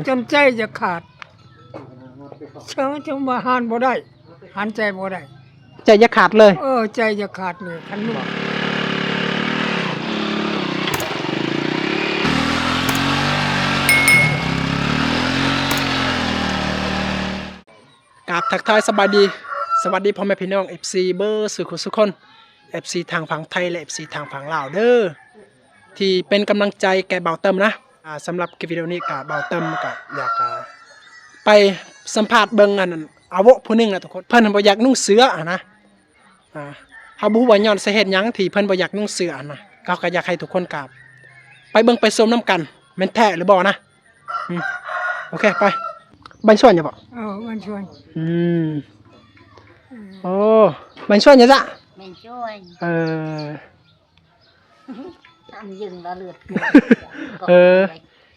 ຈົນໃຈຈະຂາດ ເຊີງ ເຊີງວ່າຫັນບໍ່ໄດ້ ຫັນໃຈບໍ່ໄດ້ ໃຈຈະຂາດເລີຍ. ເອີ ໃຈຈະຂາດເລີຍ ຄັນລູກ ກາບທັກທາຍສະບາຍດີ ສະຫວັດດີພໍ່ແມ່ພີ່ນ້ອງ ເອັຟຊີ ເບີດສູ່ຄົນ ເອັຟຊີ ທາງຝັ່ງໄທ ແລະ ເອັຟຊີ ທາງຝັ່ງລາວເດີ ທີ່ເປັນກຳລັງໃຈແກ່ບ່າວເຕີມນະ. ອ່າ ສຳລັບຄລິບວິດີໂອນີ້ກະບ່າວເຕີມກະຢາກ ອ່າ ໄປສຳພາດເບິ່ງອັນ ອາໂວະຜູ້ໜຶ່ງນະທຸກຄົນ ເພິ່ນບໍ່ຢາກນຸ່ງເສື້ອຫັ້ນນະ. ອ່າ ເຮົາບໍ່ຮູ້ວ່າຍ້ອນສາເຫດຫຍັງທີ່ເພິ່ນບໍ່ຢາກນຸ່ງເສື້ອຫັ້ນນະ ເຮົາກະຢາກໃຫ້ທຸກຄົນກະໄປເບິ່ງໄປຊົມນຳກັນ ແມ່ນແທ້ຫຼືບໍ່ນະ. ອືມ ໂອເຄ ໄປ. ບ້ານສວນຢູ່ບໍ່? ເອີ ບ້ານສວນ. ອືມ ໂອ້ ບ້ານສວນຢູ່ຊະ? ແມ່ນສວນ. ເອີ ອັນຍຶງລະເລືອດ ເອີ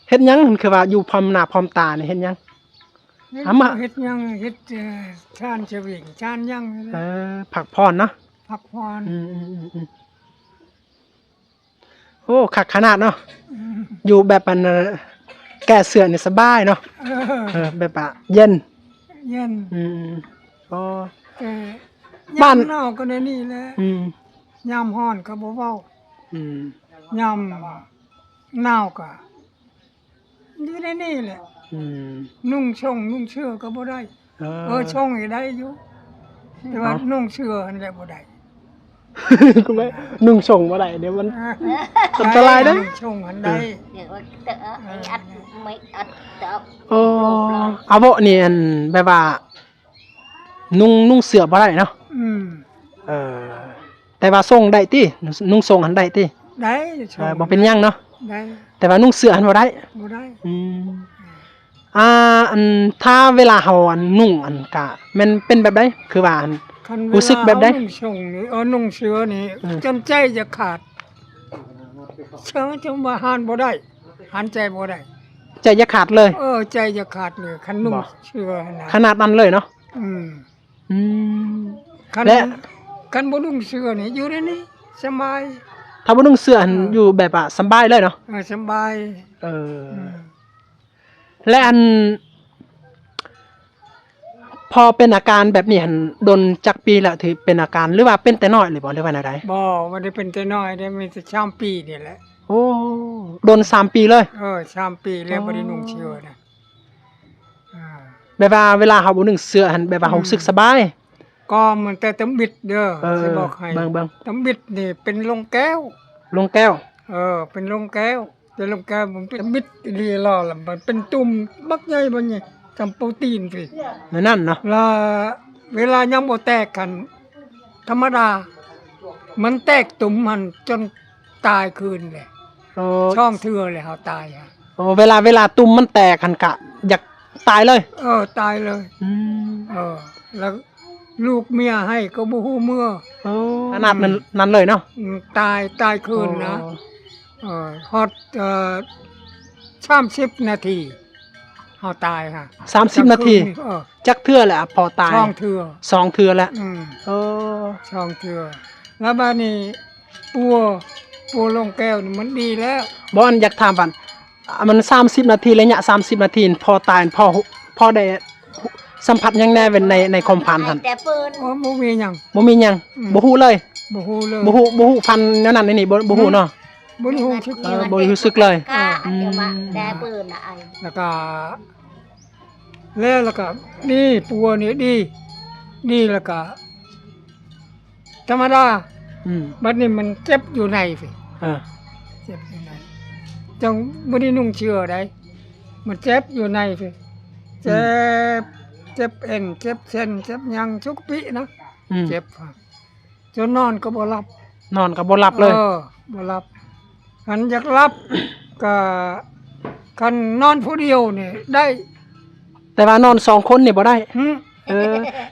ເຮັດຫຍັງຄືວ່າຢູ່ພ້ອມໜ້າພ້ອມຕານີ້ ເຮັດຫຍັງ? ເຮັດ ອາມາ ເຮັດຫຍັງ ເຮັດ ເອີ ຊານສະຫວິງ ຊານຫຍັງ. ເອີ ພັກຜ່ອນເນາະ ພັກຜ່ອນ. ອືມ ອືມ ອືມ ອືມ. ໂອ້ ຄັກຂະໜາດເນາະ. ອືມ ຢູ່ແບບອັນ ເອີ ແກ້ເສື້ອນີ້ສະບາຍເນາະ. ເອີ ເອີ ແບບວ່າເຢັນ ເຢັນ. ອືມ ອໍ ແຕ່ ບ້ານ ຍາມໜາວກໍແນວນີ້ແຫຼະ. ອືມ ຍາມຮ້ອນກໍບໍ່ເວົ້າ. ອືມ ຍາມໜາວກໍຢູ່ໃນນີ້ແຫຼະ. ອືມ ນຸ່ງຊົງນຸ່ງເສື້ອກໍບໍ່ໄດ້. ເອີ ເອີ ຊົງນີ້ໄດ້ຢູ່ ແຕ່ວ່າ ເອົ້າ ນຸ່ງເສື້ອຫັ້ນແຫຼະບໍ່ໄດ້. ກໍແມ່ນນຸ່ງຊົງບໍ່ໄດ້ເດ້ ມັນ ເອີ ອັນຕະລາຍເດ້. ນຸ່ງຊົງຫັ້ນໄດ້. ເອີ ໂອ້ ອາໂວະນີ້ ອັນ ແບບວ່ານຸ່ງ ນຸ່ງເສື້ອບໍ່ໄດ້ເນາະ. ອືມ ເອີ ແຕ່ວ່າຊົງໄດ້ຕິ? ນຸ່ງຊົງຫັ້ນໄດ້ຕິ? ໄດ້ ເອີ ຊົງ ບໍ່ເປັນຫຍັງເນາະ. ໄດ້ ແຕ່ວ່ານຸ່ງເສື້ອຫັ້ນບໍ່ໄດ້? ບໍ່ໄດ້. ອືມ ອ່າ ອັນ ຖ້າເວລາເຮົາ ອັນ ນຸ່ງ ອັນ ກະແມ່ນເປັນແບບໃດ? ຄືວ່າ ອັນ ຮູ້ສຶກແບບໃດ? ນຸ່ງຊົງນີ້ ເອີ ນຸ່ງເສື້ອນີ້ ເອີ ຈົນໃຈຈະຂາດ ເຊີງ ເຊີງວ່າຫັນບໍ່ໄດ້ ຫັນໃຈບໍ່ໄດ້ ໃຈຈະຂາດເລີຍ. ເອີ ໃຈຈະຂາດເລີຍ ຄັນນຸ່ງເສື້ອຫັ້ນນະ ຂະໜາດນັ້ນເລີຍເນາະ. ອືມ ອືມ ຄັນ ແລະ ຄັນບໍ່ນຸ່ງເສື້ອນີ້ຢູ່ໃນນີ້ສະບາຍ. ຖ້າບໍ່ນຸ່ງເສື້ອຫັ້ນ ເອີ ຢູ່ແບບວ່າສະບາຍເລີຍເນາະ. ເອີ ສະບາຍ. ເອີ ອືມ ແລະ ອັນ ພໍເປັນອາການແບບນີ້ຫັ້ນ ດົນຈັກປີແລ້ວທີ່ເປັນອາການ ຫຼືວ່າເປັນແຕ່ນ້ອຍເລີຍບໍ່ ຫຼືວ່າແນວໃດ? ບໍ່ ບໍ່ໄດ້ເປັນແຕ່ນ້ອຍເດ້ ມີແຕ່ສາມປີນີ້ແຫຼະ. ໂອ້ ດົນສາມປີເລີຍ? ເອີ ສາມປີແລ້ວ ອໍ ບໍ່ໄດ້ນຸ່ງເສື້ອນະ. ອ່າ ແບບວ່າເວລາເຮົາບໍ່ນຸ່ງເສື້ອຫັ້ນ ແບບວ່າ ອືມ ເຮົາຮູ້ສຶກສະບາຍ? ກໍມັນແຕ່ຕຳອິດເດີ ເອີ ຊິບອກໃຫ້ ເບິ່ງໆ ຕຳອິດນີ້ເປັນລົງແກ້ວ ລົງແກ້ວ. ເອີ ເປັນລົງແກ້ວ ແຕ່ລົງແກ້ວມັນເປັນຕຳອິດອີ່ຫຼີຫຼໍ່ລະ ມັນເປັນຕຸ່ມບັກໃຫຍ່ ບັກໃຫຍ່ ຈຳໂປຣຕີນພີ້ ແນວນັ້ນເນາະ. ລະເວລາຍັງບໍ່ແຕກຫັ້ນ ທຳມະດາ ມັນແຕກຕຸ່ມຫັ້ນຈົນຕາຍຄືນແຫຼະ. ໂອ້ ສອງເທື່ອແຫຼະເຮົາຕາຍ. ໂອ້ ເວລາ ເວລາຕຸ່ມມັນແຕກຫັ້ນກະຢາກຕາຍເລີຍ? ເອີ ຕາຍເລີຍ. ອືມ ເອີ ລະລູກເມຍໃຫ້ກໍບໍ່ຮູ້ເມືອ. ໂອ້ ຂະໜາດນັ້ນ ນັ້ນເລີຍເນາະ. ອືມ ຕາຍ ຕາຍຄືນນະ. ໂອ້ ເອີ ຮອດ ເອີ ສາມສິບນາທີ ເຮົາຕາຍຫະ ສາມສິບນາທີ. ເອີ ຈັກເທື່ອແຫຼະພໍ່ຕາຍ? ສອງເທື່ອ. ສອງເທື່ອແລ້ວ. ອືມ ໂອ້ ສອງເທື່ອ. ລະບາດນີ້ປົວ ປົວລົງແກ້ວນີ້ມັນດີແລ້ວ. ບໍ່ ອັນ ຢາກຖາມວ່າ ມັນສາມສິບນາທີ ໄລຍະສາມສິບນາທີພໍ່ຕາຍ ພໍ່ ພໍ່ໄດ້ສຳຜັດຫຍັງແດ່ໃນ ໃນຄວາມຝັນຫັ້ນ? ແຕ່ເປີດ ໂອ້ ບໍ່ມີຫຍັງ ບໍ່ມີຫຍັງ. ອືມ ບໍ່ຮູ້ເລີຍ? ບໍ່ຮູ້ເລີຍ. ບໍ່ຮູ້ ບໍ່ຮູ້ຝັນແນວນັ້ນແນວນີ້ ບໍ່ ບໍ່ຮູ້ເນາະ. ອືມ ບໍ່ໄດ້ຮູ້ສຶກ ເອີ ບໍ່ໄດ້ຮູ້ສຶກເລີຍ. ອືມ ແຕ່ເປີດນະ ລະກະ ແລ້ວ ລະກະນີ້ ປົວນີ້ດີ ດີ ລະກະທຳມະດາ. ອືມ ບັດນີ້ມັນເຈັບຢູ່ໃນພີ້. ເອີ ເຈັບຢູ່ໃນ ຈັ່ງບໍ່ໄດ້ນຸ່ງເສື້ອໃດ ມັນເຈັບຢູ່ໃນພີ້. ອືມ ເຈັບ ເຈັບເອັນ ເຈັບເສັ້ນ ເຈັບຫຍັງ ທຸກປີນະ. ອືມ ເຈັບ ຈົນນອນກໍບໍ່ຫຼັບ. ນອນກໍບໍ່ຫຼັບເລີຍ? ເອີ ບໍ່ຫຼັບ. ຄັນຢາກຫຼັບກໍ ຄັນນອນຜູ້ດຽວນີ້ໄດ້ ແຕ່ວ່ານອນສອງຄົນນີ້ບໍ່ໄດ້? ຫື ເອີ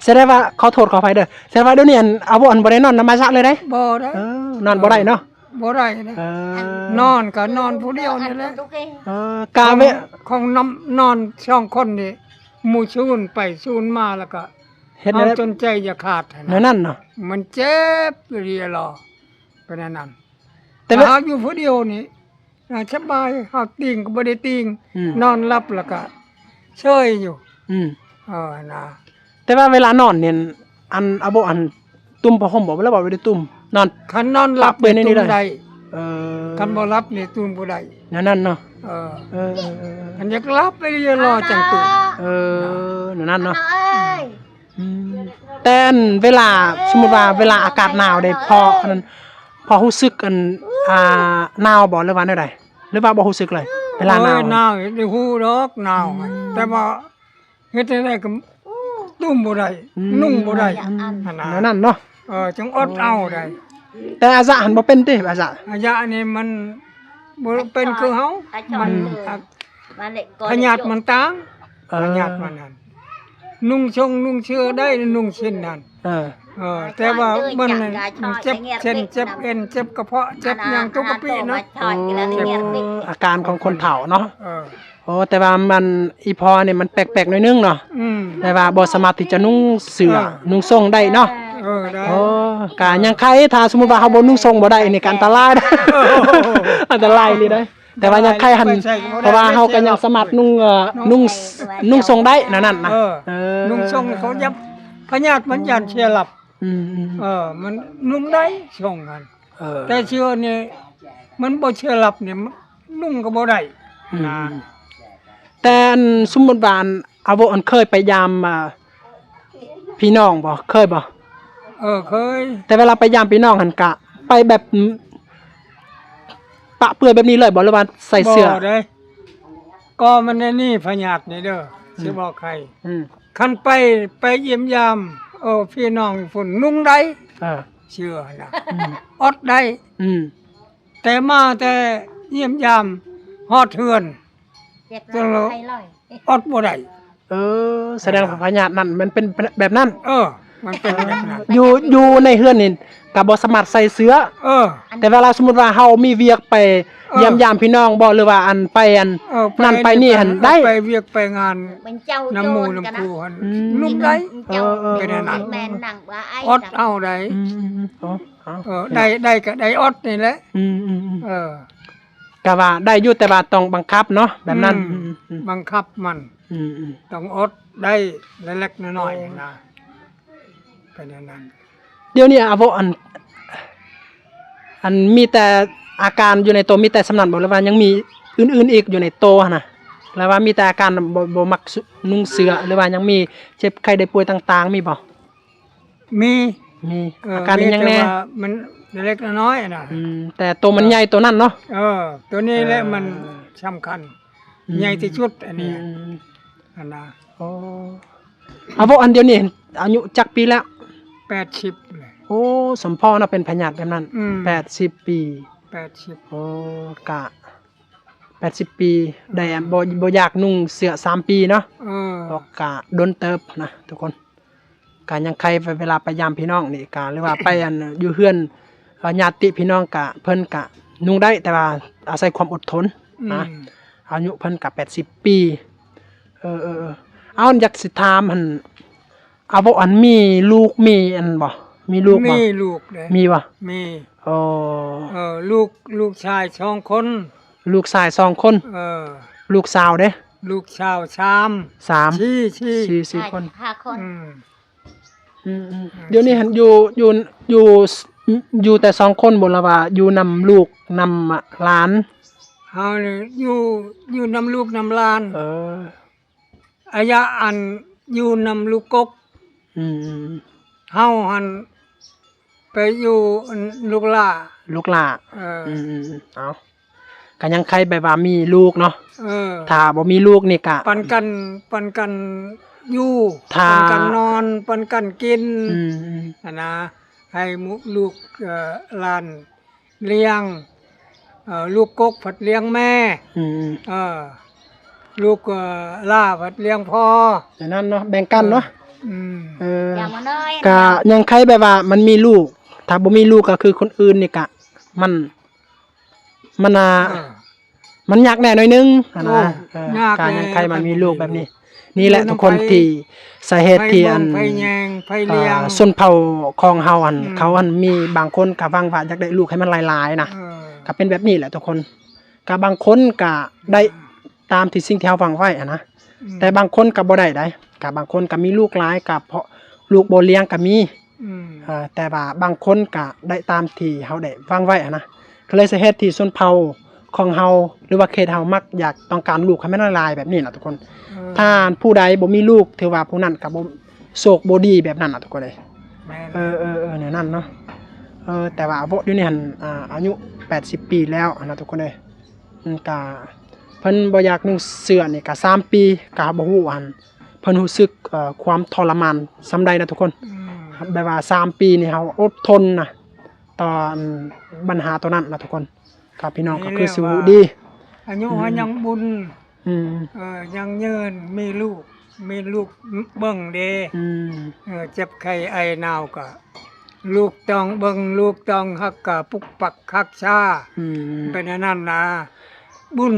ສະແດງວ່າ ຂໍໂທດຂໍອະໄພເດີ ສະແດງວ່າດຽວນີ້ ອັນ ອາໂວະ ອັນ ບໍ່ໄດ້ນອນນຳມາຊະເລີຍເດ້? ບໍ່ໄດ້. ເອີ ນອນບໍ່ໄດ້ເນາະ? ບໍ່ໄດ້ເດ້. ເອີ ນອນກໍນອນຜູ້ດຽວນີ້ແຫຼະ. ເອີ ກະເວ ຂອງ ຂອງນຳ ນອນສອງຄົນນີ້ ໝູ່ຊູນໄປຊູນມາ ແລ້ວກໍ ເຮັດແນວໃດ ເອົາຈົນໃຈຈະຂາດຫັ້ນນະ. ແນວນັ້ນເນາະ? ມັນເຈັບອີ່ຫຼີຫຼໍ່ ເປັນອັນນັ້ນ. ແຕ່ວ່າ ຖ້າເຮົາຢູ່ຜູ້ດຽວນີ້ ນອນສະບາຍ ເຮົາຕີງກໍບໍ່ໄດ້ຕີງ ອືມ ນອນຫຼັບແລ້ວກໍເຊີຍຢູ່ ອືມ ເອີ ນະ ແຕ່ວ່າເວລານອນນີ້ ອັນ ອາໂບ ອັນ ຕຸ້ມຜ້າຫົ່ມບໍ່ ຫຼືວ່າບໍ່ໄດ້ຕຸ້ມ ນອນ ຄັນນອນຫຼັບ ປັບເປີດໃນນີ້ ຕຸ້ມ ເລີຍ ໄດ້ ເອີ ຄັນບໍ່ຫຼັບນີ້ຕຸ້ມບໍ່ໄດ້ ແນວນັ້ນເນາະ ເອີ ເອີໆໆໆ ຄັນຢາກຫຼັບໄປເລີຍລໍຈັ່ງຕຸ້ມ ເອີ ແນວນັ້ນເນາະ ອືມ ແຕ່ອັນເວລາ ສົມມຸດວ່າເວລາອາກາດໜາວເດ້ ພໍ່ອັນນັ້ນ ພໍ່ຮູ້ສຶກອັນ ອ່າ ໜາວບໍ່ ຫຼືວ່າແນວໃດ ຫຼືວ່າບໍ່ຮູ້ສຶກເລີຍ ເວລາໜາວ ໂອ້ຍ ໜາວ ໄດ້ຮູ້ດອກໜາວ ອືມ ແຕ່ວ່າເຮັດຈັ່ງໃດກໍຕຸ້ມບໍ່ໄດ້ ອືມ ນຸ່ງບໍ່ໄດ້ ອືມ ຫັ້ນນະ ແນວນັ້ນເນາະ ເອີ ຈັ່ງອົດເອົາໄດ້ ແຕ່ອາຊະຫັ້ນບໍ່ເປັນຕິ ອາຊະ ອາຊະນີ້ມັນບໍ່ເປັນຄືເຮົາ ມັນ ອືມ ພະຍາດມັນຕ່າງ ເອີ ພະຍາດມັນຫັ້ນ ນຸ່ງຊົງນຸ່ງເສື້ອໄດ້ ນຸ່ງຊິນຫັ້ນ ເອີ ເອີ ແຕ່ວ່າມັນເຈັບເສັ້ນເຈັບເອັນ ເຈັບກະເພາະ ເຈັບຫຍັງ ຕົກກະປິເນາະ ເອີ ອາການຂອງຄົນເຖົ້າເນາະ ເອີ ໂອ້ ແຕ່ວ່າມັນ ອີພໍ່ນີ້ມັນແປກໆໜ້ອຍໜຶ່ງເນາະ ອືມ ແຕ່ວ່າບໍ່ສາມາດທີ່ຈະນຸ່ງເສື້ອ ເອີ ນຸ່ງຊົງໄດ້ເນາະ ເອີ ໄດ້ ໂອ້ ກະຍັງໄຄ ຖ້າສົມມຸດວ່າເຮົາບໍ່ນຸ່ງຊົງບໍ່ໄດ້ນີ້ກະອັນຕະລາຍ ເອີ ອັນຕະລາຍອີ່ຫຼີເດ້ ແຕ່ວ່າຍັງໄຄຫັ້ນ ເພາະວ່າເຮົາກໍຍັງສາມາດນຸ່ງ ເອີ ນຸ່ງ ນຸ່ງຊົງໄດ້ ແນວນັ້ນນະ ເອີ ເອີ ນຸ່ງຊົງເຂົາຢ້ານ ພະຍາດມັນຢ້ານເຊື້ອລາບ ອືມໆ ເອີ ມັນນຸ່ງໄດ້ຊົງຫັ້ນ ເອີ ແຕ່ເສື້ອນີ້ມັນບໍ່ເຊື້ອລາບນີ້ ນຸ່ງກໍບໍ່ໄດ້ ອືມ ນະ ແຕ່ອັນ ສົມມຸດວ່າອັນ ອາໂວ ອັນ ເຄີຍໄປຢາມ ອ່າ ພີ່ນ້ອງບໍ່? ເຄີຍບໍ່? ເອີ ເຄີຍ. ແຕ່ເວລາໄປຢາມພີ່ນ້ອງຫັ້ນກະໄປແບບ ປະເປືອຍແບບນີ້ເລີຍບໍ່ ຫຼືວ່າໃສ່ເສື້ອ? ບໍ່ເດ້ ກໍມັນໄດ້ໜີພະຍາດນີ້ເດີ ອືມ ຊິບອກໃຫ້ ອືມ ຄັນໄປ ໄປຢ້ຽມຢາມ ເອີ ພີ່ນ້ອງພຸ້ນນຸ່ງໄດ້ ເອີ ເສື້ອນະ ອືມ ອົດໄດ້ ອືມ ແຕ່ມາແຕ່ຢ້ຽມຢາມຮອດເຮືອນ ເຈັບ ຈົນ ໄຂ້ລອຍ ອອກບໍ່ໄດ້ ເອີ ສະແດງວ່າພະຍາດນັ້ນມັນເປັນແບບນັ້ນ ເອີ ມັນເປັນແບບນັ້ນ ຢູ່ ຢູ່ໃນເຮືອນນີ້ກໍບໍ່ສາມາດໃສ່ເສື້ອ ເອີ ແຕ່ເວລາສົມມຸດວ່າເຮົາມີວຽກໄປ ເອີ ຢ້ຽມຢາມພີ່ນ້ອງບໍ່ ຫຼືວ່າອັນໄປອັນ ເອີ ນັ້ນໄປນີ້ຫັ້ນໄດ້ ໄປວຽກໄປງານ ນຳໝູ່ນຳຄູ່ຫັ້ນ ອືມ ນຸ່ງໄດ້ ເອີ ເອີ ເປັນອັນນັ້ນ ແມ່ນນັ່ງວ່າໄອ້ ອອດເອົາໄດ້ ອືມ ເອີ ເອີ ໄດ້ ໄດ້ກໍໄດ້ອອດນີ້ແຫຼະ ອືມ ເອີ ກະວ່າໄດ້ຢູ່ ແຕ່ວ່າຕ້ອງບັງຄັບເນາະ ແບບນັ້ນ ອືມ ອືມ ອືມ ບັງຄັບມັນ ອືມ ອືມ ຕ້ອງອົດໄດ້ເລັກໆນ້ອຍໆນະ ເປັນແນວນັ້ນ ດຽວນີ້ອາໂວ ອັນ ອັນມີແຕ່ອາການຢູ່ໃນໂຕ ມີແຕ່ສ່ຳນັ້ນບໍ່ ຫຼືວ່າຍັງມີອື່ນໆອີກຢູ່ໃນໂຕຫັ້ນນະ ຫຼືວ່າມີແຕ່ອາການບໍ່ ບໍ່ມັກນຸ່ງເສື້ອ ຫຼືວ່າຍັງມີເຈັບໄຂ້ໄດ້ປ່ວຍຕ່າງໆ ມີບໍ່? ມີ ມີ ເອີ ອາການອີ່ຫຍັງແດ່? ມີແຕ່ວ່າມັນເລັກນ້ອຍນະ ອືມ ແຕ່ໂຕມັນໃຫຍ່ໂຕນັ້ນເນາະ ເອີ ໂຕນີ້ແຫຼະ ເອີ ມັນສຳຄັນ ອືມ ໃຫຍ່ທີ່ສຸດອັນນີ້ ອືມ ອັນນະ ໂອ້ ອາໂວ ອັນດຽວນີ້ອາຍຸຈັກປີແລ້ວ? ແປດສິບແລ້ວ ໂອ້ ສົມພໍເນາະ ເປັນພະຍາດແບບນັ້ນ ອືມ ແປດສິບປີ ແປດສິບ ໂອ້ ກະ ແປດສິບປີ ໄດ້ ອືມ ບໍ່ ບໍ່ຢາກນຸ່ງເສື້ອສາມປີເນາະ ເອີ ກໍກະດົນເຕີບນະທຸກຄົນ ກະຍັງໄຄ ເວລາໄປຢາມພີ່ນ້ອງນີ້ກະ ຫຼືວ່າໄປອັນ ຢູ່ເຮືອນ ເອີ ຍາດຕິພີ່ນ້ອງກະ ເພິ່ນກະນຸ່ງໄດ້ ແຕ່ວ່າອາໄສຄວາມອົດທົນ ອືມ ນະ ອາຍຸເພິ່ນກະແປດສິບປີ ເອີໆໆ ເອົາ ຢາກຊິຖາມຫັ້ນ ອາໂວ ອັນມີລູກ ມີອັນບໍ່ ມີລູກບໍ່? ມີລູກເດ້ ມີບໍ່? ມີ ໂອ້ ເອີ ລູກ ລູກຊາຍສອງຄົນ ລູກຊາຍສອງຄົນ ເອີ ລູກສາວເດ້? ລູກສາວສາມ ສາມ ສີ່ ສີ່ ສີ່ ສີ່ຄົນ ຫ້າຄົນ ອືມ ອືມໆ ດຽວນີ້ຫັ້ນຢູ່ ຢູ່ ຢູ່ ຢູ່ແຕ່ສອງຄົນບໍ່ ຫຼືວ່າຢູ່ນຳລູກນຳຫຼານ? ເຮົານີ້ຢູ່ ຢູ່ນຳລູກນຳຫຼານ ເອີ ອາຍະອັນຢູ່ນຳລູກກົກ ອືມ ເຮົາຫັ້ນໄປຢູ່ອັນລູກຫຼ້າ ລູກຫຼ້າ ເອີ ອືມ ເອົາ ກໍຍັງໄຄແບບວ່າມີລູກເນາະ ເອີ ຖ້າບໍ່ມີລູກນີ້ກະ ປັນກັນ ປັນກັນຢູ່ ຖ້າ ປັນກັນນອນ ປັນກັນກິນ ອືມ ຫັ້ນນະ ໃຫ້ໝູ່ລູກ ເອີ ຫຼານ ລ້ຽງ ເອີ ລູກກົກພັດລ້ຽງແມ່ ອືມ ເອີ ລູກ ເອີ ຫຼ້າພັດລ້ຽງພໍ່ ແນວນັ້ນເນາະ ແບ່ງກັນເນາະ ເອີ ອືມ ເອີ ຢ່າມານ້ອຍ ກະຍັງໄຄແບບວ່າມັນມີລູກ ຖ້າບໍ່ມີລູກກໍຄືຄົນອື່ນນີ້ກະ ມັນ ມັນ ອ່າ ເອີ ມັນຍາກແດ່ໜ້ອຍໜຶ່ງຫັ້ນນະ ໂອ້ ເອີ ຍາກ ກະຍັງໄຄມັນມີລູກແບບນີ້ ນີ້ແຫຼະທຸກຄົນທີ່ສາເຫດທີ່ອັນ ເອີ ຊົນເຜົ່າຂອງເຮົາຫັ້ນ ອືມ ເຂົາຫັ້ນມີບາງຄົນກໍຫວັງວ່າຢາກໄດ້ລູກໃຫ້ມັນຫຼາຍໆນະ ເອີ ກໍເປັນແບບນີ້ແຫຼະທຸກຄົນ ກະບາງຄົນກະໄດ້ຕາມທີ່ສິ່ງທີ່ເຮົາຫວັງໄວ້ຫັ້ນນະ ອືມ ແຕ່ບາງຄົນກະບໍ່ໄດ້ໃດ໋ ກະບາງຄົນກະມີລູກຫຼາຍ ກະເພາະລູກບໍ່ລ້ຽງກະມີ ອືມ ເອີ ແຕ່ວ່າບາງຄົນກະໄດ້ຕາມທີ່ເຮົາໄດ້ຫວັງໄວ້ຫັ້ນນະ ກະເລີຍສາເຫດທີ່ຊົນເຜົ່າຂອງເຮົາ ຫຼືວ່າເຂດເຮົາມັກຢາກຕ້ອງການລູກໃຫ້ມັນຫຼາຍໆແບບນີ້ນະທຸກຄົນ ເອີ ຖ້າຜູ້ໃດບໍ່ມີລູກ ຖືວ່າຜູ້ນັ້ນກະບໍ່ ໂຊກບໍ່ດີແບບນັ້ນນະທຸກຄົນເອີຍ ແມ່ນ ເອີໆໆ ແນວນັ້ນເນາະ ເອີ ແຕ່ວ່າອາໂວະດຽວນີ້ຫັ້ນ ອ່າ ອາຍຸແປດສິບປີແລ້ວຫັ້ນນະທຸກຄົນເອີຍ ມັນກະ ເພິ່ນບໍ່ຢາກນຸ່ງເສື້ອນີ້ກະສາມປີ ກະບໍ່ຮູ້ຫັ້ນ ເພິ່ນຮູ້ສຶກ ເອີ ຄວາມທໍລະມານສ່ຳໃດນະທຸກຄົນ ອືມ ແບບວ່າສາມປີນີ້ເຮົາອົດທົນນະ ຕໍ່ອັນບັນຫາໂຕນັ້ນນະທຸກຄົນ ກະພີ່ນ້ອງກະຄືຊິຮູ້ດີ ອາຍຸເຮົາຍັງບຸນ ອືມ ເອີ ຍັງຍືນ ມີລູກ ມີລູກເບິ່ງເດ້ ອືມ ເອີ ເຈັບໄຂ້ໄອໜາວກະ ລູກຕ້ອງເບິ່ງ ລູກຕ້ອງຮັກກະ ປຸກປັກຮັກສາ ອືມ ເປັນອັນນັ້ນນະ ບຸນ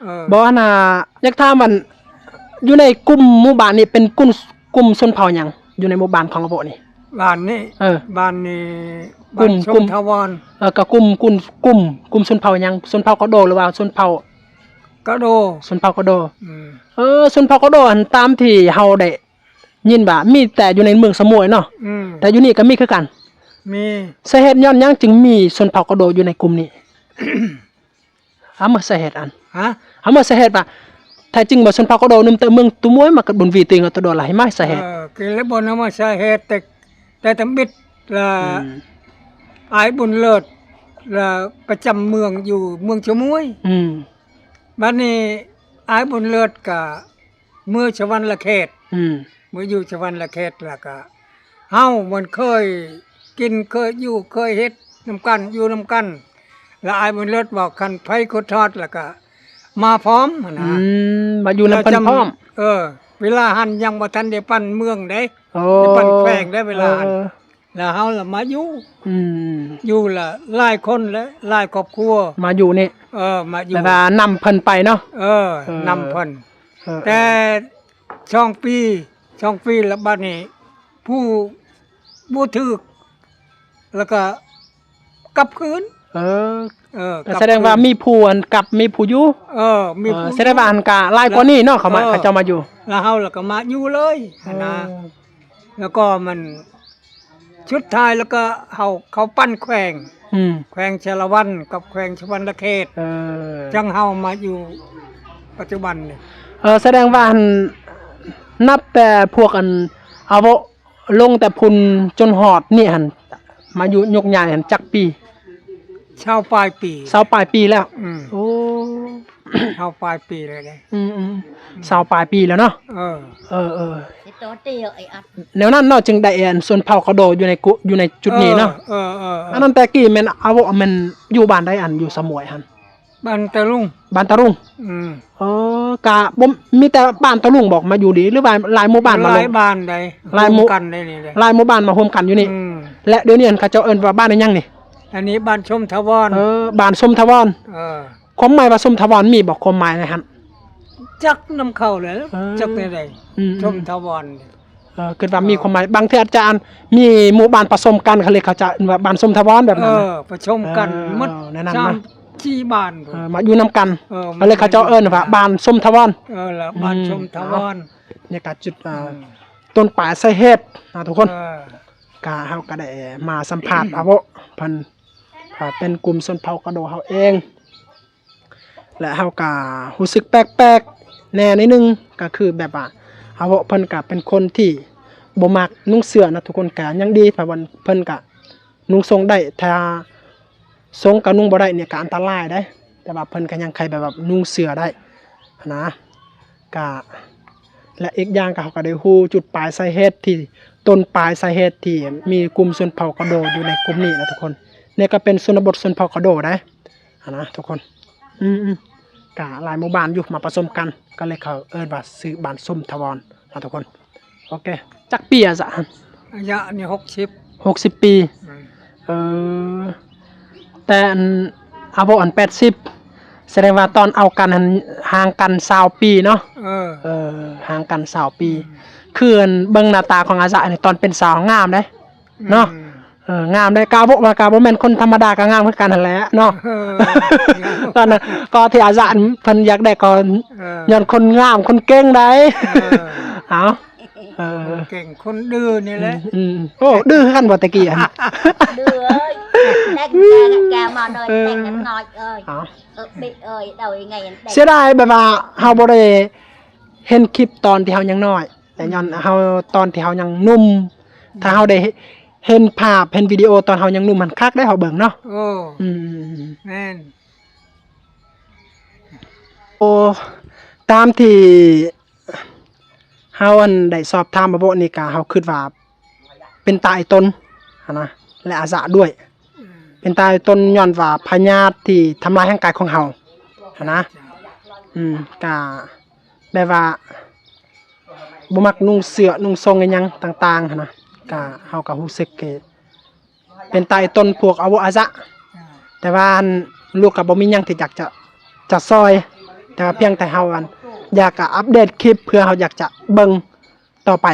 ເອີ ບໍ່ ອັນນ່າ ຢາກຖາມ ອັນ ຢູ່ໃນກຸ່ມໝູ່ບ້ານນີ້ເປັນກຸ່ມ ກຸ່ມຊົນເຜົ່າຫຍັງ ຢູ່ໃນໝູ່ບ້ານຂອງອາໂວະນີ້? ບ້ານນີ້ ເອີ ບ້ານນີ້ ບ້ານຊົນທະວອນ ເອີ ກະກຸ່ມ ກຸ່ມ ກຸ່ມ ກຸ່ມຊົນເຜົ່າຫຍັງ? ຊົນເຜົ່າກະໂດ ຫຼືວ່າຊົນເຜົ່າ ກະໂດ ຊົນເຜົ່າກະໂດ ອືມ ເອີ ຊົນເຜົ່າກະໂດ ອັນຕາມທີ່ເຮົາໄດ້ຍິນວ່າມີແຕ່ຢູ່ໃນເມືອງສະໝວຍເນາະ ອືມ ແຕ່ຢູ່ນີ້ກະມີຄືກັນ ມີ ສາເຫດຍ້ອນຫຍັງຈຶ່ງມີຊົນເຜົ່າກະໂດຢູ່ໃນກຸ່ມນີ້? ຫາມາສາເຫດອັນ ຮະ ຫາມາສາເຫດວ່າ ແທ້ຈິງບໍ່ຊົນເຜົ່າກະໂດ ນຸ່ມແຕ່ເມືອງຕົວມວຍ ມາກະບຸນວີຕີງະຕົວໂດລະ ໃຫ້ມາສາເຫດ ເອີ ກະເລີຍບໍ່ນຳມາສາເຫດ ແຕ່ ແຕ່ຕຳອິດລະ ອືມ ອ້າຍບຸນເລີດລະປະຈຳເມືອງຢູ່ເມືອງຊະມວຍ ອືມ ບາດນີ້ອ້າຍບຸນເລີດກະ ເມືອງສະຫວັນນະເຂດ ອືມ ເມືອງຢູ່ສະຫວັນນະເຂດ ແລ້ວກະເຮົາມັນເຄີຍກິນ ເຄີຍຢູ່ ເຄີຍເຮັດນຳກັນ ຢູ່ນຳກັນ ແລ້ວອ້າຍບຸນເລີດວ່າ ຄັນໃຜຂຸດທອດແລ້ວກະມາພ້ອມຫັ້ນນະ ອືມ ມາຢູ່ນຳເພິ່ນພ້ອມ ເອີ ເວລາຫັ້ນຍັງບໍ່ທັນໄດ້ປັນເມືອງເດ້ ໂອ້ ໄດ້ປັນແຂວງເດ້ເວລາຫັ້ນ ເອີ ແລ້ວເຮົາລະມາຢູ່ ອືມ ຢູ່ລະຫຼາຍຄົນແຫຼະ ຫຼາຍຄອບຄົວ ມາຢູ່ນີ້ ເອີ ມາຢູ່ ແບບວ່ານຳເພິ່ນໄປເນາະ ເອີ ເອີ ນຳເພິ່ນ ເອີ ແຕ່ສອງປີ ສອງປີລະບາດນີ້ ຜູ້ບໍ່ຖືກ ແລ້ວກະກັບຄືນ ເອີ ເອີ ກະສະແດງວ່າມີຜູ້ອັນກັບ ມີຜູ້ຢູ່ ເອີ ມີຜູ້ ສະແດງວ່າອັນກະຫຼາຍກວ່ານີ້ເນາະ ເຂົາມາ ເອີ ເຂົາເຈົ້າມາຢູ່ ລະເຮົາລະກະມາຢູ່ເລີຍຫັ້ນນະ ເອີ ລະກໍມັນ ສຸດທ້າຍລະກະເຮົາເຂົ້າປັນແຂວງ ອືມ ແຂວງສາລະວັນກັບແຂວງສະຫວັນນະເຂດ ເອີ ຈັ່ງເຮົາມາຢູ່ປັດຈຸບັນນີ້ ເອີ ສະແດງວ່າ ນັບແຕ່ພວກອັນ ອາໂວະ ລົງແຕ່ພຸ້ນຈົນຮອດນີ້ຫັ້ນ ມາຢູ່ຍົກຍ້າຍຫັ້ນຈັກປີ? ຊາວປາຍປີ ຊາວປາຍປີແລ້ວ ອືມ ໂອ້ ຊາວປາຍປີແລ້ວເດ້ ອືມໆ ຊາວປາຍປີແລ້ວເນາະ ເອີ ເອີໆ ແນວນັ້ນເນາະ ຈຶ່ງໄດ້ອັນຊົນເຜົ່າກະໂດຢູ່ໃນ ຢູ່ໃນຈຸດນີ້ເນາະ ເອີໆໆ ອັນນັ້ນແຕ່ກີ້ແມ່ນ ອາໂວະ ແມ່ນຢູ່ບ້ານໃດ ອັນຢູ່ສະໝວຍຫັ້ນ? ບ້ານຕາລຸງ ບ້ານຕາລຸງ ອືມ ເອີ ກະບໍ່ ມີແຕ່ບ້ານຕາລຸງບໍມາຢູ່ນີ້ ຫຼືວ່າຫຼາຍໝູ່ບ້ານມາລົງ? ຫຼາຍບ້ານໃດ ຫຼາຍໝູ່ ລວມກັນໃດນີ້ເດ້ ຫຼາຍໝູ່ບ້ານມາໂຮມກັນຢູ່ນີ້ ອືມ ແລະ ດຽວນີ້ເຂົາເຈົ້າເອີ້ນວ່າບ້ານອີ່ຫຍັງນີ້? ອັນນີ້ບ້ານຊົມຖາວອນ ເອີ ບ້ານຊົມຖາວອນ ເອີ ຄວາມໝາຍວ່າຊົມຖາວອນມີບໍ່ ຄວາມໝາຍໃນຫັ້ນ? ຈັກນຳເຂົາແຫຼະ ເອີ ຈັກແນວໃດ ອືມໆ ຊົມຖາວອນ ເອີ ຄິດວ່າມີຄວາມໝາຍ ບາງເທື່ອອາດຈະ ອັນ ມີໝູ່ບ້ານປະສົມກັນ ເຂົາເລີຍ ເຂົາຈະເອີ້ນວ່າບ້ານຊົມຖາວອນແບບນັ້ນ ເອີ ນະ ປະສົມກັນໝົດ ເອີ ແນວນັ້ນ ສາມ ນະ ສີ່ບ້ານ ເອີ ມາຢູ່ນຳກັນ ເອີ ເຂົາເລີຍ ເຂົາເຈົ້າເອີ້ນວ່າບ້ານຊົມຖາວອນ ເອີ ລະ ອືມ ບ້ານຊົມຖາວອນ ນີ້ກະຈຸດ ເອີ ອືມ ຕົ້ນປາຍສາເຫດນະທຸກຄົນ ເອີ ກະເຮົາກະໄດ້ມາສຳພາດ ອາໂວະ ເພິ່ນ ເອີ ເປັນກຸ່ມຊົນເຜົ່າກະໂດເຮົາເອງ ແລະ ເຮົາກະຮູ້ສຶກແປກໆແດ່ໜ້ອຍໜຶ່ງ ກະຄືແບບວ່າ ອາໂວະ ເພິ່ນກະເປັນຄົນທີ່ບໍ່ມັກນຸ່ງເສື້ອນະທຸກຄົນ ກະຍັງດີ ເພາະວ່າເພິ່ນກະນຸ່ງຊົງໄດ້ ຖ້າຊົງກະນຸ່ງບໍ່ໄດ້ນີ້ກະອັນຕະລາຍເດ້ ແຕ່ວ່າເພິ່ນກະຍັງໄຄແບບວ່ານຸ່ງເສື້ອໄດ້ຫັ້ນນະ ກະ ແລະ ອີກຢ່າງກະເຮົາກະໄດ້ຮູ້ຈຸດປາຍສາເຫດທີ່ ຕົ້ນປາຍສາເຫດທີ່ມີກຸ່ມຊົນເຜົ່າກະໂດຢູ່ໃນກຸ່ມນີ້ນະທຸກຄົນ ນີ້ກະເປັນຊົນນະບົດຊົນເຜົ່າກະໂດເດ້ ຫັ້ນນະທຸກຄົນ ອືມໆ ກະຫຼາຍໝູ່ບ້ານຢູ່ມາປະສົມກັນ ກະເລີຍເຂົາເອີ້ນວ່າຊື່ບ້ານຊົມຖາວອນນະທຸກຄົນ ໂອເຄ ຈັກປີອາຍະຫັ້ນ? ອາຍະນີ້ຫົກສິບ ຫົກສິບປີ ອືມ ເອີ ແຕ່ອັນ ອາໂວະ ອັນແປດສິບ ສະແດງວ່າຕອນເອົາກັນຫັ້ນຫ່າງກັນຊາວປີເນາະ ເອີ ເອີ ຫ່າງກັນຊາວປີ ອືມ ຄືອັນເບິ່ງໜ້າຕາຂອງອາຍະນີ້ຕອນເປັນສາວງາມເດ້ ເນາະ ອືມ ເອີ ງາມເດ້ ກາໂວະວ່າກະບໍ່ແມ່ນຄົນທຳມະດາ ກະງາມຄືກັນຫັ້ນແຫຼະເນາະ. ເອີ ຕອນນັ້ນກໍທີ່ອາຈານເພິ່ນຢາກໄດ້ກໍ ເອີ ຍ້ອນຄົນງາມຄົນເກັ່ງໃດ. ເອີ ເອົາ ເອີ ຄົນເກັ່ງຄົນດື້ນີ້ແຫຼະ. ອືມ ອືມ ໂອ້ ດື້ຄືກັນບໍ່ແຕ່ກີ້ຫັ້ນ? ດື້ເອີຍ ແຕ່ງແກມາໜ້ອຍ ເອີ ແຕ່ງກັນໜ້ອຍເອີຍ. ເອົາ ເອີ ບິເອີຍ ເອົາຍັງໄງ ເສຍດາຍແບບວ່າເຮົາບໍ່ໄດ້ເຫັນຄລິບຕອນທີ່ເຮົາຍັງນ້ອຍ ແຕ່ຍ້ອນເຮົາ ຕອນທີ່ເຮົາຍັງໜຸ່ມ ຖ້າເຮົາໄດ້ເຫັນພາບ ເຫັນວິດີໂອຕອນເຮົາຍັງໜຸ່ມຫັ້ນຄັກເດ້ ເຮົາເບິ່ງເນາະ. ໂອ້ ອືມ ແມ່ນ ໂອ້ ຕາມທີ່ເຮົາ ອັນ ໄດ້ສອບຖາມອາໂວະນີ້ກະ ເຮົາຄິດວ່າເປັນຕາອ້າຍຕົນຫັ້ນນະ ແລະ ອາສະດ້ວຍ ອືມ ເປັນຕາອ້າຍຕົນຍ້ອນວ່າພະຍາດທີ່ທຳລາຍຮ່າງກາຍຂອງເຮົາຫັ້ນນະ. ອືມ ກະ ແບບວ່າບໍ່ມັກນຸ່ງເສື້ອນຸ່ງຊົງອີ່ຫຍັງຕ່າງໆຫັ້ນນະ ກະເຮົາກະຮູ້ສຶກ ເປັນຕາອ້າຍຕົນພວກອາໂວະອາສະ. ແຕ່ວ່າ ອັນ ລູກກະບໍ່ມີຫຍັງທີ່ຢາກຈະ ຈະຊ່ອຍ ແຕ່ວ່າພຽງແຕ່ເຮົາ ອັນ ຢາກກະອັບເດດຄລິບ ເພື່ອເຮົາຢາກຈະເບິ່ງຕໍ່ໄປ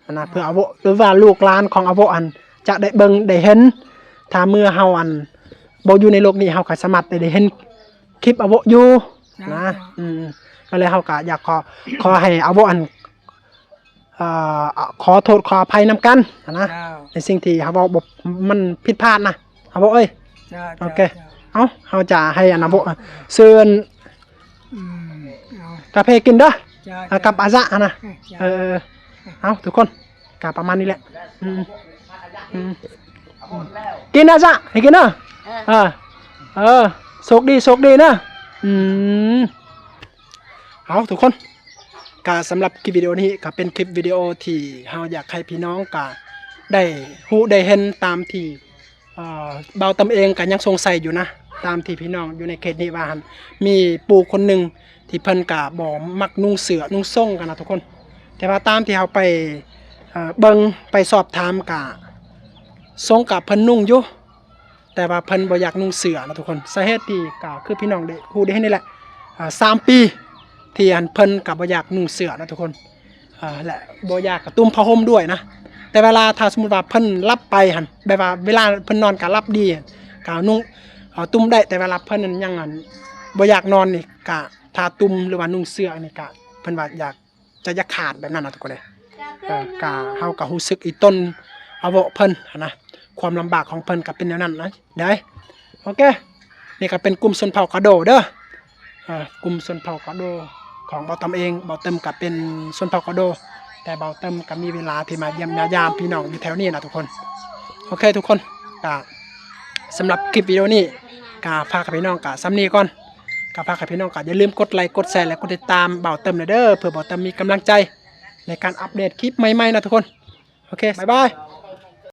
ຫັ້ນນະ ເພື່ອອາໂວະ ຫຼືວ່າລູກຫຼານຂອງອາໂວະ ອັນ ຈະໄດ້ເບິ່ງໄດ້ເຫັນ ຖ້າເມື່ອເຮົາ ອັນ ບໍ່ຢູ່ໃນໂລກນີ້ ເຮົາກະສາມາດໄດ້ ໄດ້ເຫັນຄລິບອາໂວະຢູ່ນະ. ອືມ ກໍເລີຍເຮົາກະຢາກຂໍ ຂໍໃຫ້ອາໂວະ ອັນ ເອີ ຂໍໂທດຂໍອະໄພນຳກັນຫັ້ນນະ ເຈົ້າ ໃນສິ່ງທີ່ເຮົາເວົ້າບໍ່ ມັນຜິດພາດນະ ອາໂວະເອີຍ. ເຈົ້າ ໂອເຄ ເຈົ້າ ເອົາ ເຮົາຈະໃຫ້ ອັນ ອາໂວະ ເຊີນ ອືມ ເອົາ ກາເຟກິນເດີ ເຈົ້າ ເອົາ ກັບອາສະຫັ້ນນະ. ເອີ ເອີ ເອົາ ທຸກຄົນ ກະປະມານນີ້ແຫຼະ. ອືມ ອືມ ກິນອາສະ ໃຫ້ກິນເດີ. ເອີ ເອີ ໂຊກດີ ໂຊກດີນະ. ອືມ ເອົາ ທຸກຄົນ ກະສຳລັບຄລິບວິດີໂອນີ້ ກະເປັນຄລິບວິດີໂອທີ່ເຮົາຢາກໃຫ້ພີ່ນ້ອງກະໄດ້ຮູ້ໄດ້ເຫັນຕາມທີ່ ເອີ ບ່າວຕຳເອງກະຍັງສົງໄສຢູ່ນະ ຕາມທີ່ພີ່ນ້ອງຢູ່ໃນເຂດນີ້ວ່າຫັ້ນ ມີປູ່ຄົນໜຶ່ງທີ່ເພິ່ນກະບໍ່ມັກນຸ່ງເສື້ອນຸ່ງຊົງກັນນະທຸກຄົນ. ແຕ່ວ່າຕາມທີ່ເຮົາໄປ ເອີ ເບິ່ງໄປສອບຖາມກະ ຊົງກະເພິ່ນນຸ່ງຢູ່ ແຕ່ວ່າເພິ່ນບໍ່ຢາກນຸ່ງເສື້ອນະທຸກຄົນ. ສາເຫດທີ່ກະຄືພີ່ນ້ອງໄດ້ຮູ້ໄດ້ເຫັນນີ້ແຫຼະ ເອີ ສາມປີທີ່ ອັນ ເພິ່ນກະບໍ່ຢາກນຸ່ງເສື້ອນະທຸກຄົນ ເອີ ແລະ ບໍ່ຢາກກະຕຸ້ມຜ້າຫົ່ມດ້ວຍນະ. ແຕ່ເວລາຖ້າສົມມຸດວ່າເພິ່ນຫຼັບໄປຫັ້ນ ແບບວ່າເວລາເພິ່ນນອນກະຫຼັບດີ ກະນຸ່ງ ເອີ ຕຸ້ມໄດ້ ແຕ່ເວລາເພິ່ນຍັງ ອັນ ບໍ່ຢາກນອນນີ້ ກະຖ້າຕຸ້ມ ຫຼືວ່ານຸ່ງເສື້ອນີ້ ກະເພິ່ນວ່າຢາກ ຈະຢາກຂາດແບບນັ້ນນະທຸກຄົນເອີຍ. ເອີ ກະ ເຮົາກະຮູ້ສຶກອີ່ຕົນອາໂວະເພິ່ນຫັ້ນນະ ຄວາມລຳບາກຂອງເພິ່ນກະເປັນແນວນັ້ນນະເດີ. ໂອເຄ ນີ້ກະເປັນກຸ່ມຊົນເຜົ່າກະໂດເດີ ເອີ ກຸ່ມຊົນເຜົ່າກະໂດຂອງບ່າວຕຳເອງ. ບ່າວເຕີມກະເປັນຊົນເຜົ່າກະໂດ ແຕ່ບ່າວເຕີມກະມີເວລາທີ່ມາຢ້ຽມມາຢາມພີ່ນ້ອງຢູ່ແຖວນີ້ນະທຸກຄົນ. ໂອເຄ ທຸກຄົນ ກະສຳລັບຄລິບວິດີໂອນີ້ ກະຝາກໃຫ້ພີ່ນ້ອງກະສ່ຳນີ້ກ່ອນ. ກະຝາກໃຫ້ພີ່ນ້ອງກະຢ່າລືມກົດໄລ ກົດແຊ ແລະ ກົດຕິດຕາມບ່າວເຕີມແດ່ເດີ ເພື່ອບ່າວເຕີມມີກຳລັງໃຈໃນການອັບເດດຄລິບໃໝ່ໆນະທຸກຄົນ. ໂອເຄ ບາຍບາຍ.